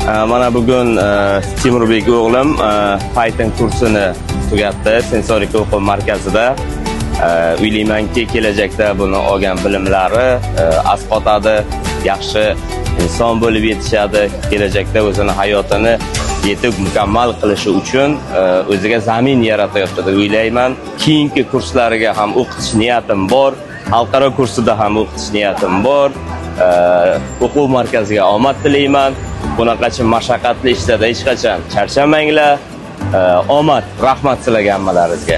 Mana bugun Timurbek o'g'lim Python kursini tugatdi Sensorika o'quv markazida. O'ylaymanki, kelajakda buni olgan bilimlari asqotadi, yaxshi inson bo'lib yetishadi, kelajakda o'zini hayotini yetuk, mukammal qilishi uchun o'ziga zamin yaratayapti deb o'ylayman. Keyingi kurslariga ham o'qitish niyatim bor, xalqaro kursida ham o'qitish niyatim bor. O'quv markaziga omad tilayman. Bunaqachi mashaqqatli ishlarda hech qachon charchamanglar. Omad, rahmat sizlarga hammalaringizga.